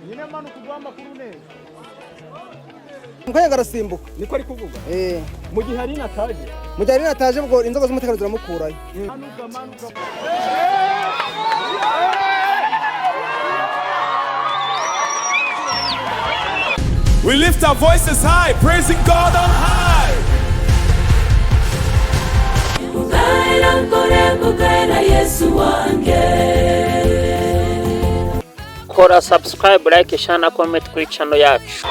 Nyine manuka uguha amakuru neza. Mu kanya arasimbuka. Niko ari kuvuga. Eh. Mu gihe Aline ataje. Mu gihe Aline ataje, ubwo inzego z'umutekano ziramukurayo. Manuka, manuka. We lift our voices high, praising God on high. Ukaira nkore kukaira Yesu wange. Kora subscribe, like, share na comment kuri channel yacu.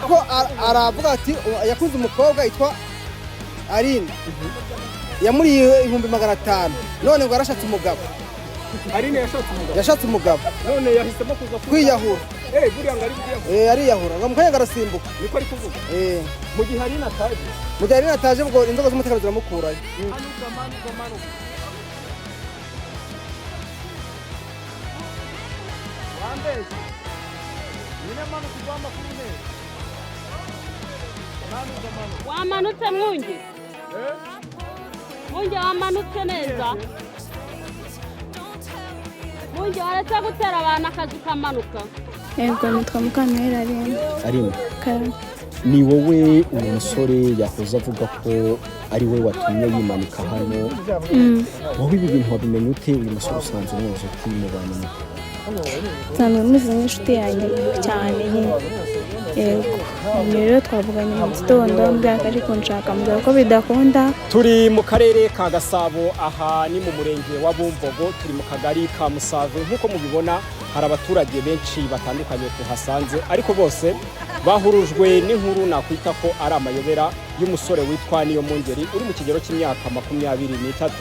Ko aravuga ati yakunze umukobwa yitwa Aline, yamuriye 500,000, none ngo yarashatse umugabo. Aline yashatse umugabo. Yashatse umugabo. None yahisemo kuza kwiyahura. Eh, buriya ngo ari kwiyahura. Eh, ariyahura ngo mu kanya arasimbuka. Niko ari kuvuga. Eh. Mu gihe Aline ataje. Mu gihe Aline ataje, ubwo inzego z'umutekano ziramukurayo. Manuka, manuka, manuka. Wambeshye. Nyine manuka uguha amakuru neza. Manuka, manuka. Wamanutse mwungi. Eh? Mwungi, wamanutse neza. Mwungi, waretse gutera abantu akazi ukamanuka. Yego, nitwa Mukantabera Aline. Aline. Karame. Ni wowe uyu musore yahoze avuga ko ari we watumye yimanika hano? Wowe ibi bintu wabimenye ute? Uyu musore usanzwe umuzi uti mubana mute? Nsanzwe muzi nk'inshuti yanjye cyane nyine, yego. Ubu rero twavuganye mu gitondo, mbwira ko ari kunshaka, mbwira ko bidakunda. Turi mu karere ka Gasabo, aha ni mu murenge wa Bumbogo, turi mu kagari ka Musave. Nk'uko mubibona, hari abaturage benshi batandukanye tuhasanze, ariko bose bahurujwe n'inkuru nakwita ko ari amayobera y'umusore witwa Niyomungeri, uri mu kigero cy'imyaka 23.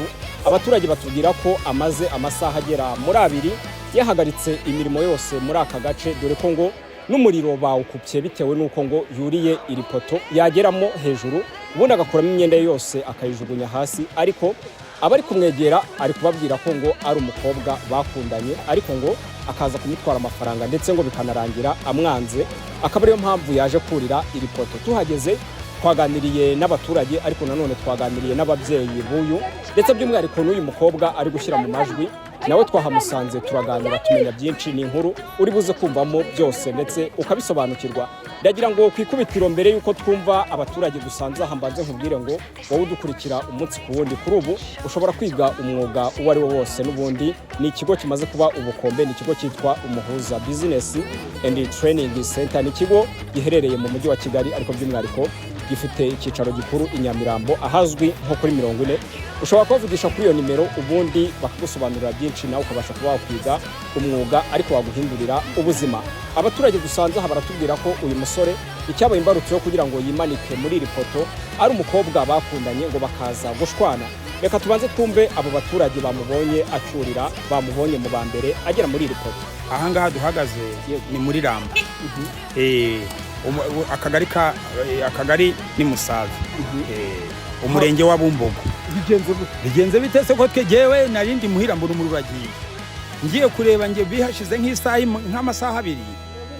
Abaturage batubwira ko amaze amasaha agera muri 2 yahagaritse imirimo yose muri aka gace, dore ko ngo n'umuriro bawukupye bitewe n'uko ngo yuriye iri poto, yageramo hejuru ubundi agakuramo imyenda ye yose akayijugunya hasi. Ariko abari kumwegera ari kubabwira ko ngo ari umukobwa bakundanye, ariko ngo akaza kumutwara amafaranga, ndetse ngo bikanarangira amwanze, akaba ariyo mpamvu yaje kurira iri poto. Tuhageze twaganiriye n'abaturage, ariko nanone twaganiriye n'ababyeyi b'uyu, ndetse by'umwihariko n'uyu mukobwa ari gushyira mu majwi, nawe twahamusanze turaganira, tumenya byinshi. Ni inkuru uri buze kumvamo byose ndetse ukabisobanukirwa. Ndagira ngo ku ikubitiro, mbere y'uko twumva abaturage dusanze aha, mbanze nkubwire ngo wowe udukurikira umunsi ku wundi, kuri ubu ushobora kwiga umwuga uwo ari wo wose. N'ubundi ni ikigo kimaze kuba ubukombe, ni ikigo cyitwa Umuhuza Business and Training Center. Ni ikigo giherereye mu mujyi wa Kigali, ariko by'umwihariko gifite icyicaro gikuru i Nyamirambo, ahazwi nko kuri 40. Ushobora kubavugisha kuri iyo nimero, ubundi bakagusobanurira byinshi, nawe ukabasha kuba wakwiga umwuga ariko waguhindurira ubuzima. Abaturage dusanze aha baratubwira ko uyu musore icyabaye imbarutso yo kugira ngo yimanike muri iri poto ari umukobwa bakundanye, ngo bakaza gushwana. Reka tubanze twumve abo baturage bamubonye acyurira, bamubonye mu ba mbere agera muri iri poto. Ahangaha duhagaze ni muri Ramba. Akagari ni Musave, umurenge wa Bumbogo. Bigenze gute? Bigenze bite se ko twegewe narindi muhira, mbura umuriro uragiye, ngiye kureba ngiye bihashize nk'isaha nk'amasaha 2,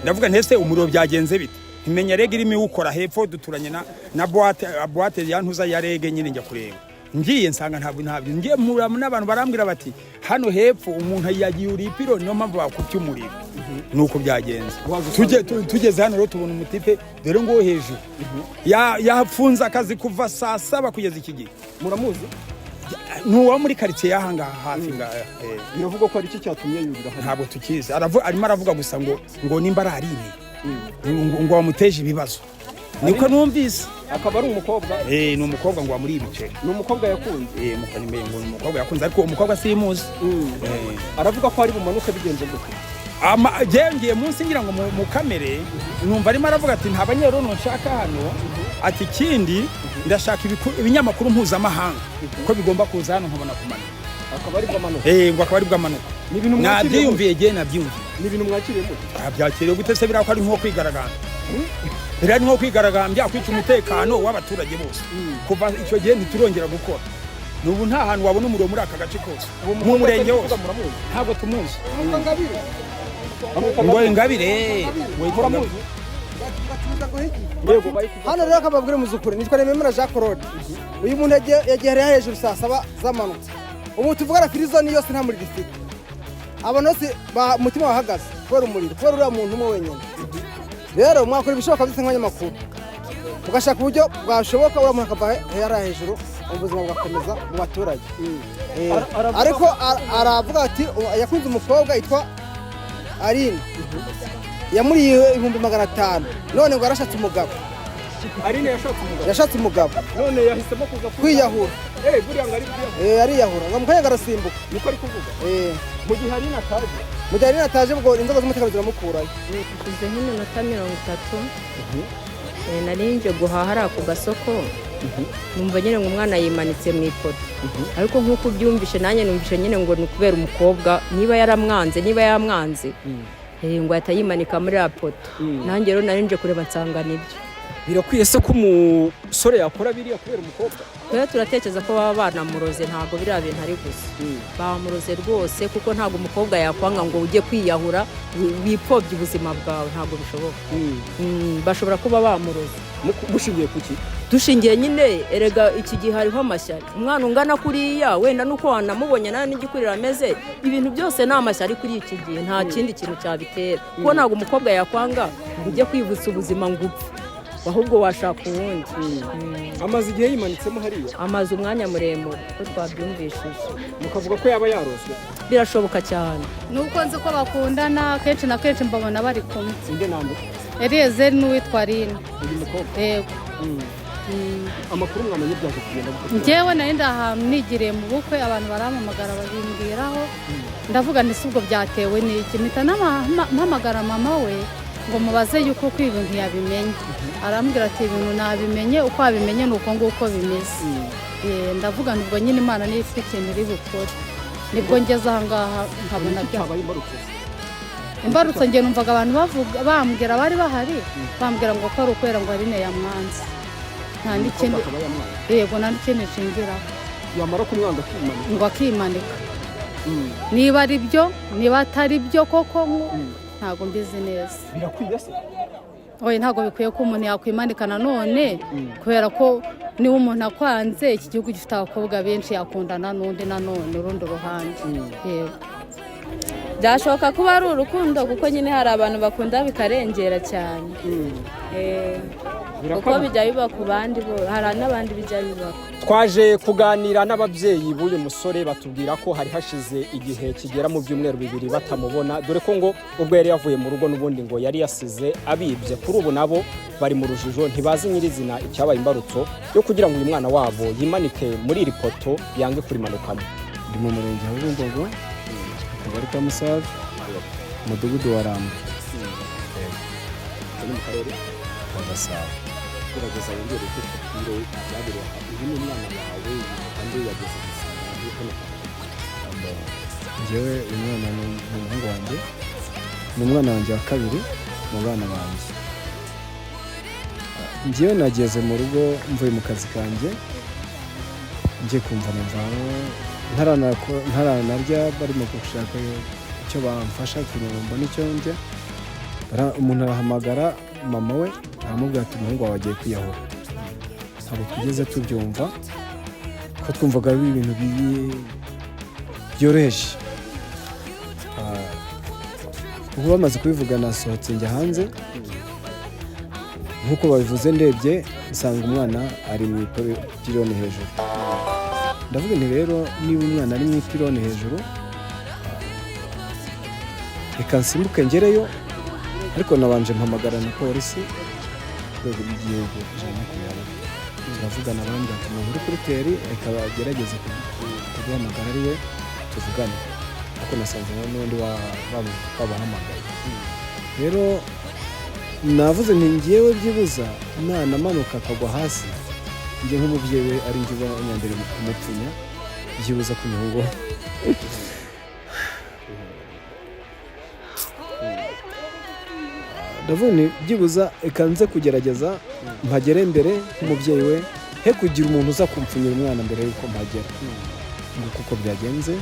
ndavuga ntese umuriro byagenze bite? Ntimenya REG irimo iwukora hepfo, duturanye na boîte ya ntuza ya REG nyine. Njya kureba, ngiye nsanga ntabwo ngiye mpura n'abantu barambwira bati hano hepfo umuntu yagiye uri ipironi, niyo mpamvu bakupye umuriro. Nuko byagenze. Tugeze hano rero tubona umutipe dore ngo hejuru yafunze akazi kuva saa 7 kugeza iki gihe. Muramuzi? Ni uwo muri karitsiye y'ahangaha hafi ngaha. Biravugwa ko ari iki cyatumye yurira hano? Ntabwo tukizi. Arimo aravuga gusa ngo nimba ari Aline ngo wamuteje ibibazo, niko numvise. Akaba ari umukobwa? Eh, ni umukobwa ngo wamuriye ibiceri. Ni umukobwa yakunze? Eh, ngo ni umukobwa yakunze, ariko uwo mukobwa simuzi. Aravuga ko ari bumanuke, bigenze gute? Ngiye munsi ngira ngo mu kamere numva arimo aravuga ati nta banyerono nshaka hano, ati ikindi ndashaka ibinyamakuru mpuzamahanga ko bigomba kuza hano nkabona kumanuka. Akaba ari bwamanuka? Eh, ngo akaba ari bwamanuka. Ni ibintu mwakiriye? Nabyiyumviye, jye nabyiyumviye. Ni ibintu mwakiriye mute? Byakiriye gute se? Biriya ko ari nko kwigaragambya, biriya ni nko kwigaragambya, kwica umutekano w'abaturage bose. Kuva icyo gihe ntiturongera gukora. N'ubu nta hantu wabona umuriro muri aka gace kose, mu murenge wose. Ntabwo tumuzi. Ngo Ingabire. Muramuzi? Yego. Hano rero akababwira muzukuri, nitwa Nememera Jean Claude. Uyu muntu yagiye hariya hejuru saa 7 zamanutse. Ubu tuvugana firizoni yose nta muriro ifite. Abantu bose umutima wahagaze kubera umuriro, kubera uriya muntu umwe wenyine. Rero mwakora ibishoboka byose nk'abanyamakuru, mugashaka uburyo bwashoboka uriya muntu akava hariya hejuru, ubuzima bugakomeza mu baturage. Ariko aravuga ati yakunze umukobwa yitwa Aline, yamuriye 500,000, none ngo yarashatse umugabo. Aline yashatse umugabo? Yashatse umugabo. None yahisemo kuza kwiyahura. Buriya ngo ari kwiyahura. Ariyahura ngo mukanya arasimbuka. Niko ari kuvuga. Mu gihe Aline ataje? Mu gihe Aline ataje, ubwo inzego z'umutekano ziramukurayo. Hashize nk'iminota 30, nari nje guhaha hariya ku gasoko, numva nyine ngo umwana yimanitse mu ipoto. Ariko nk'uko ubyumvishe, nanjye numvishe nyine ngo ni ukubera umukobwa, niba yaramwanze, niba yamwanze, ngo ahita yimanika muri ya poto. Nanjye rero nari nje kureba nsanga nibyo. Birakwiye se ko umusore yakora biriya kubera umukobwa? Rero turatekereza ko baba banamuroze, ntabwo biriya bintu ari gusa bamuroze rwose, kuko ntabwo umukobwa yakwanga ngo ujye kwiyahura wipfobye ubuzima bwawe, ntabwo bishoboka. Bashobora kuba bamuroze. Mushingiye kuki? Dushingiye nyine, erega iki gihe hariho amashyari. Umwana ungana kuriya, wenda nuko wanamubonye nawe n'igikuriro ameze, ibintu byose ni amashyari kuri iki gihe, nta kindi kintu cyabitera, kuko ntabwo umukobwa yakwanga ngo ujye kwibutsa ubuzima ngo upfe, ahubwo washaka uwundi. Amaze igihe yimanitsemo hariya? Amaze umwanya muremure ko twabyumvishije. Mukavuga ko yaba yarozwe? Birashoboka cyane. Nuko nzi ko bakundana, kenshi na kenshi mbabona bari kumwe. Inde nande? Eliyezeri n'uwitwa Aline. Uyu mukobwa? Yego. Amakuru mwamenye byaje kugenda gute? Njyewe nari ndi ahantu nigiriye mu bukwe, abantu barampamagara babimbwiraho, ndavuga nti si ubwo byatewe n'iki? Mpita mpamagara mama we ngo mubaze yuko uko ibintu yabimenye. Arambwira ati ibintu nabimenye, uko wabimenye ni uko nguko bimeze. Ndavuga nti ubwo nyine Imana niyo ifite ikintu iri bukore. Nibwo ngeze aha ngaha nkabona bya imbarutso. Njye numvaga abantu bavuga, bambwira, bari bahari bambwira ngo ko ari ukwera ngo Aline yamwanze, nta n'ikindi. Yego, nta n'ikindi nshingiraho. Yamara kumwanga akimanika? Ngo akimanika. Niba ari byo, niba atari byo koko, ntabwo mbizi neza. Birakwiye se? Oya, ntabwo bikwiye ko umuntu yakwimanika nanone, kubera ko niba umuntu akwanze, iki gihugu gifite abakobwa benshi, yakundana n'undi nanone urundi ruhande. Yego. Byashoboka kuba ari urukundo, kuko nyine hari abantu bakunda bikarengera cyane. Kuko bijya biba ku bandi bo, hari n'abandi bijya biba. Twaje kuganira n'ababyeyi b'uyu musore, batubwira ko hari hashize igihe kigera mu byumweru 2 batamubona, dore ko ngo ubwo yari yavuye mu rugo n'ubundi ngo yari yasize abibye. Kuri ubu nabo bari mu rujijo, ntibazi nyirizina icyabaye imbarutso yo kugira ngo uyu mwana wabo yimanike muri iri poto, yange kurimanukamo. Ndi mu murenge wa Bumbogo, akagari ka Musave, umudugudu wa Ramba. Ni mu karere ka Gasabo. Gerageza wongere icyo tubwire ibyabereye aha. Uyu ni umwana wawe, kandi yageze gusanga hano? Njyewe uyu mwana ni umuhungu wanjye, ni umwana wanjye wa kabiri mu bana banjye. Njyewe nageze mu rugo mvuye mu kazi kanjye, ngiye kumva numva ntaranarya, barimo gushaka icyo bamfasha kugira ngo mbone icyo ndya. Umuntu arahamagara mama we, aramubwira ati umuhungu wawe agiye kwiyahura. Ntabwo twigeze tubyumva, ko twumvaga ari ibintu byoroheje. Ubwo bamaze kubivuga nasohotse njya hanze, nk'uko babivuze, ndebye nsanga umwana ari mu ipironi hejuru. Ndavuga nti rero niba umwana ari mu ipironi hejuru, reka nsimbuke ngereyo. Ariko nabanje mpamagara na polisi, urwego rw'igihugu 120, turavugana, bambwira ati umuntu uri kuri teri reka bagerageze kuduhamagara ari we tuvugane, ariko nasanze n'undi babahamagaye. Rero navuze nti ngewe byibuza umwana amanuka akagwa hasi, njye nk'umubyeyi we ari njye uba nyambere mu kumupfunya, byibuza ku nyungu. Ndavuga nti byibuza reka nze kugerageza mpagere mbere nk'umubyeyi we, he kugira umuntu uza kumpfunyira umwana mbere y'uko mpagera. Nguko uko byagenze.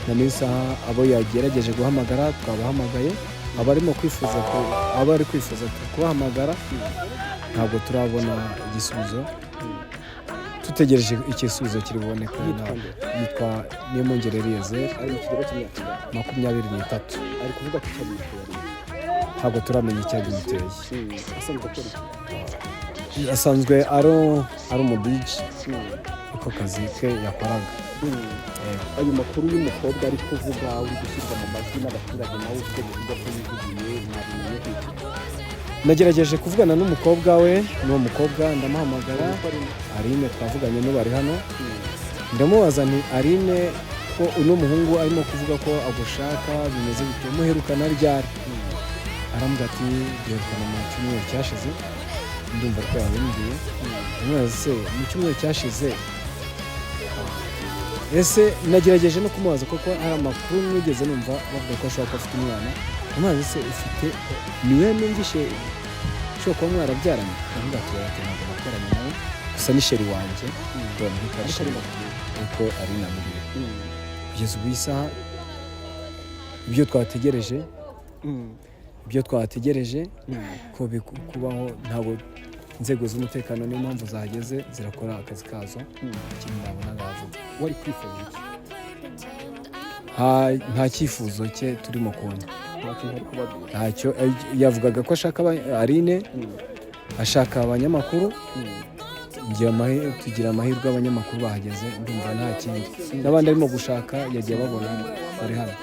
Na n'isaha abo yagerageje guhamagara twabahamagaye, abarimo kwifuza abari kwifuza kubahamagara ntabwo turabona igisubizo. Tutegereje igisubizo kiri buboneke. Yitwa Niyomwungere Eliezer. Ari mu kigero cy'imyaka ingahe? 23. Ari kuvuga ko icyabimuteye ari iki? Ntabwo turamenya icyabimuteye. Asanzwe akora iki? Asanzwe ari umu DJ, niko kazi ke yakoraga. Ayo makuru y'umukobwa ari kuvuga, uri gushyirwa mu majwi n'abaturage, nawe ubwe bivuga ko yivugiye, mwabimenye iki? Nagerageje kuvugana n'umukobwa we, n'uwo mukobwa ndamuhamagara, Aline, twavuganye n'ubu ari hano. Ndamubaza nti: "Aline, ko uno muhungu arimo kuvuga ko agushaka, bimeze bite? Muherukana ryari?" Arambwira ati: "Duherukana mu cyumweru cyashize." Ndumva ko yabimbwiye. Ndamubaza: "Se mu cyumweru cyashize?" Ese nagerageje no kumubaza, kuko hari amakuru mwigeze numva bavuga ko ashobora kuba afite umwana. Ndamubaza: "Se ufite, niwe numvishe ushobora kuba mwarabyaranye?" Aravuga ati: "Oya," ati: "Ntabwo nabyaranye nawe, gusa ni chéri wanjye." Mbona ko ari chéri, ariko ari namubwira kugeza ubu iyi saha ibyo twategereje ko kubaho, ntabwo inzego z'umutekano, niyo mpamvu zahageze, zirakora akazi kazo. Ikindi nabona navuga, Wari kwifuza iki? Nta cyifuzo cye turimo kubona. Nta kintu ari kubabwira? Ntacyo. Yavugaga ko ashaka Aline, ashaka abanyamakuru. Tugira amahirwe abanyamakuru bahageze. Ndumva nta kindi, n'abandi arimo gushaka yagiye babona bari hano.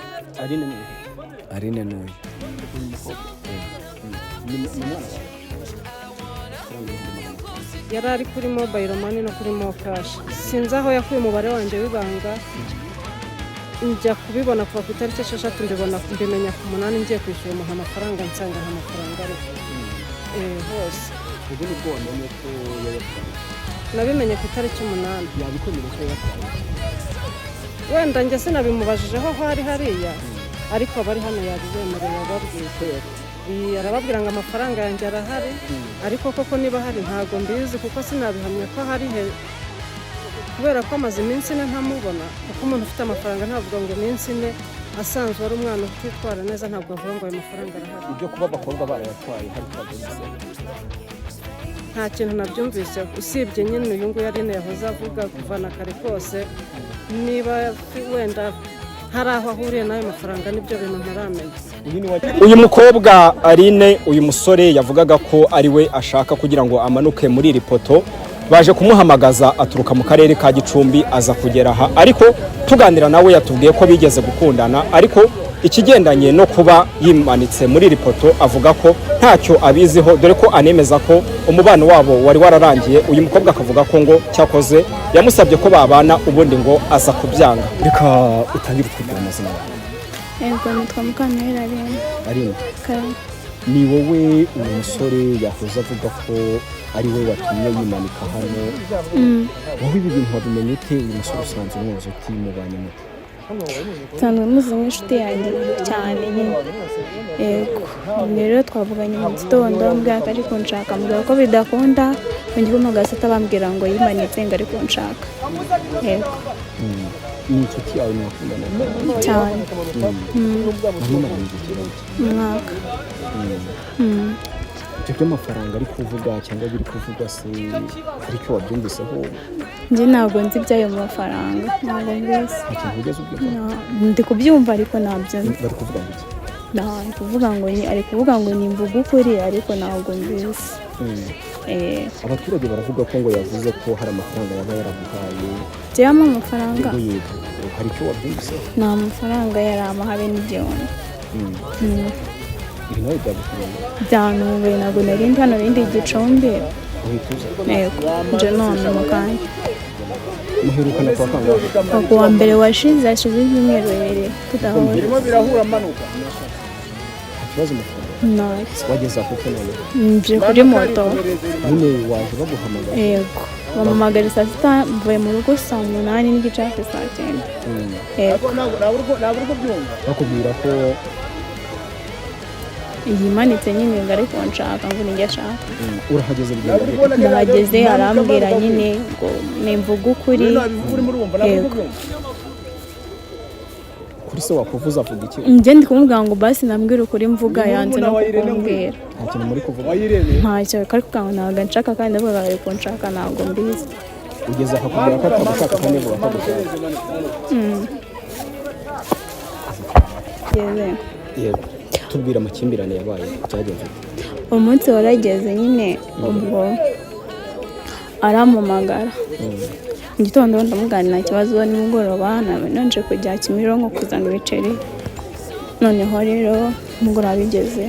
Aline ni uyu? Aline ni uyu. Uyu mukobwa ni umwana wawe? Amafaranga 500,000. Yari ari kuri Mobile Money no kuri MoKash. Sinzi aho yakuye umubare wanjye w'ibanga. Njya kubibona kuva ku itariki 6, mbibona, mbimenya ku 8, ngiye kwishyura umuntu amafaranga, nsanga nta mafaranga ariho hose. Ubu nibwo wamenye ko yayatwaye? Nabimenye ku itariki 8. Yabikwemereye ko yayatwaye? Wenda njye sinabimubajijeho aho ari hariya, ariko abari hano yabibemereye, ababwiye. Arababwira ngo amafaranga yanjye arahari, ariko koko niba ahari ntabwo mbizi, kuko sinabihamya ko ahari he, kubera ko amaze iminsi 4 ntamubona. Kuko umuntu ufite amafaranga ntavuga ngo iminsi 4, asanzwe ari umwana utitwara neza, ntabwo avuga ngo ayo mafaranga arahari. Ibyo kuba abakobwa barayatwaye, hari icyo wabyumvise? Nta kintu nabyumvise, usibye nyine uyu nguyu Aline yahoze avuga kuva na kare kose. Niba wenda hari aho ahuriye n'ayo mafaranga, nibyo bintu ntaramenya. Uyu mukobwa Aline, uyu musore yavugaga ko ari we ashaka kugira ngo amanuke muri iri poto, baje kumuhamagaza aturuka mu karere ka Gicumbi, aza kugera aha. Ariko tuganira nawe yatubwiye ko bigeze gukundana, ariko ikigendanye no kuba yimanitse muri iri poto avuga ko ntacyo abiziho, dore ko anemeza ko umubano wabo wari wararangiye. Uyu mukobwa akavuga ko ngo cyakoze yamusabye ko babana, ubundi ngo aza kubyanga. Reka utangire utwibwira amazina yawe. Yego, nitwa Mukamira Aline. Aline, Karame. ni wowe uyu musore yahoze avuga ko ari we watumye yimanika hano? Wowe ibi bintu wabimenye ute? Uyu musore usanzwe umuzi uti? Mubanye mute? Nsanzwe muzi nk'inshuti yanjye cyane nyine. Yego, rero twavuganye mu gitondo, ambwira ko ari kunshaka, ambwira ko bidakunda. Mu gihe saa sita bambwira ngo yimanitse, ngo ari kunshaka. Yego. Ni inshuti yawe, mwakundana? Cyane. Mwari igihe kingana iki? Umwaka. Ibyo by'amafaranga ari kuvuga cyangwa biri kuvugwa se, hari icyo wabyumviseho? Njye ntabwo nzi iby'ayo mafaranga, ntabwo mbizi. Nta kintu wigeze ubyumva? Ndi kubyumva ariko ntabyo nzi. Bari kuvuga ngo iki? Ari kuvuga ngo ni mvuga ukuri, ariko ntabwo mbizi. Abaturage baravuga ko ngo yavuze ko hari amafaranga yaba yaraguhaye. Byaba amafaranga? Yego, hari icyo wabyumviseho? Nta mafaranga yari amahabe n'igihumbi. Ibi nawe byagutunganya? Byantunguye, ntabwo nari ndi hano, bindi Gicumbi. Uhita uza? Yego, nje none mu kanya. Muherukana kwa kangahe? Kuwa wa mbere washize, hashize ibyumweru 2 tudahura. Birimo birahura manuka. Nta kibazo mufitanye? Ntacyo. Wageze aho ute none? Nje kuri moto. Nyine waje baguhamagara? Yego, bampamagara saa sita, mvuye mu rugo saa 8:30, hafi saa 9. Yego. Ntabwo uri. Bakubwira ko Yimanitse nyine, ngo ari kunshaka, ngo nijye ashaka. Urahageze, bigenda bite? Ndahageze, arambwira nyine ngo nimvuge ukuri. Yego. Kuri se wakuvuza avuga iki? Njye ndi kumubwira ngo basi nambwire ukuri mvuga, yanze no kukumbwira. Nta kintu muri kuvuga? Ntacyo, ari kuvuga ngo ntabwo nshaka, kandi ndavuga ngo ari kunshaka, ntabwo mbizi. Ugeze akakubwira ko atagushaka kandi ngo bakagushaka. Ngeze. Yego, tubwira amakimbirane yabaye, byagenze bite? Umunsi warageze nyine, ubwo arampamagara mu gitondo, ndamuganira nta kibazo. Nimugoroba nanje kujya Kimironko kuzana ibiceri. Noneho rero nimugoroba bigeze,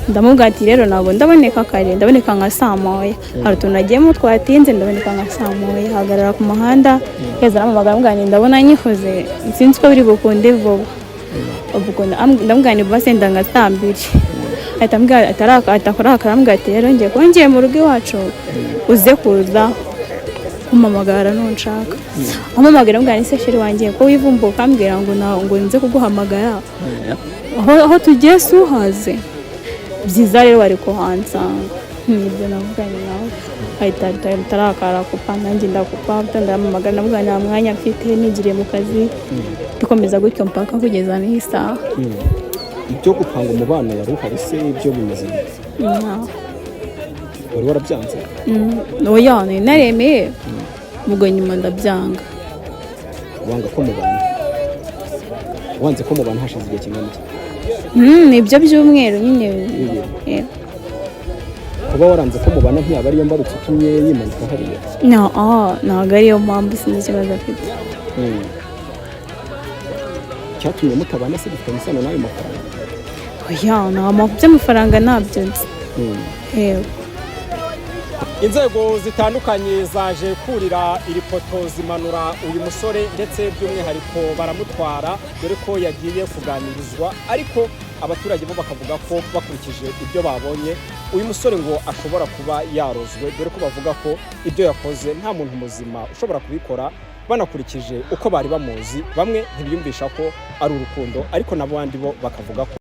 ndamubwira ati: "Rero ntabwo ndaboneka kare, ndaboneka nka saa 1. Hari utuntu nagiyemo twatinze, ndaboneka nka saa 1." Hagarara ku muhanda yeza, arampamagara, amubwira nti: "Ndabona nyikoze, sinzi ko biri bukunde vuba." Ubwo ndamubwira nti: "Basi nda nka saa 2." Ahita ambwira atakora, akarambwira ati: "Rero ngiye kuba ngiye mu rugo iwacu, uze kuza kumpamagara nunshaka." Ampamagara, ambwira nti: "Se chéri wanjye, ko wivumbuka ukambwira ngo ngo nze kuguhamagara, aho tugiye si uhaze byiza rero wari kuhansanga." Nibyo navuganye nawe, ahita atarakara kupa, nanjye ndakupa. Ndamuhamagara, ndavuga nta mwanya mfite, nigiriye mu kazi. Dukomeza gutyo mpaka kugeza n'iyi saha. Ibyo gupanga umubano wari uhari se, ibyo bimeze bite? Ntaho. Wari warabyanze? Oya, nari naremeye, ubwo nyuma ndabyanga. Wanga ko mubana, wanze ko mubana hashize igihe kingana iki? Ni ibyo byumweru nyine. Bibiri. Yego. Kuba waranze ko mubana ntiyaba ariyo mbarutso itumye yimanika hariya? No, ntabwo ariyo mpamvu, sinzi ikibazo afite. Icyatumye mutabana se gifitanye isano n'ayo mafaranga? Oya, nta by'amafaranga ntabyo nzi. Yego. Inzego zitandukanye zaje kurira iri poto, zimanura uyu musore, ndetse by'umwihariko baramutwara, dore ko yagiye kuganirizwa. Ariko abaturage bo bakavuga ko bakurikije ibyo babonye, uyu musore ngo ashobora kuba yarozwe, dore ko bavuga ko ibyo yakoze nta muntu muzima ushobora kubikora, banakurikije uko bari bamuzi. Bamwe ntibiyumvisha ko ari urukundo, ariko n'abandi bo bakavuga ko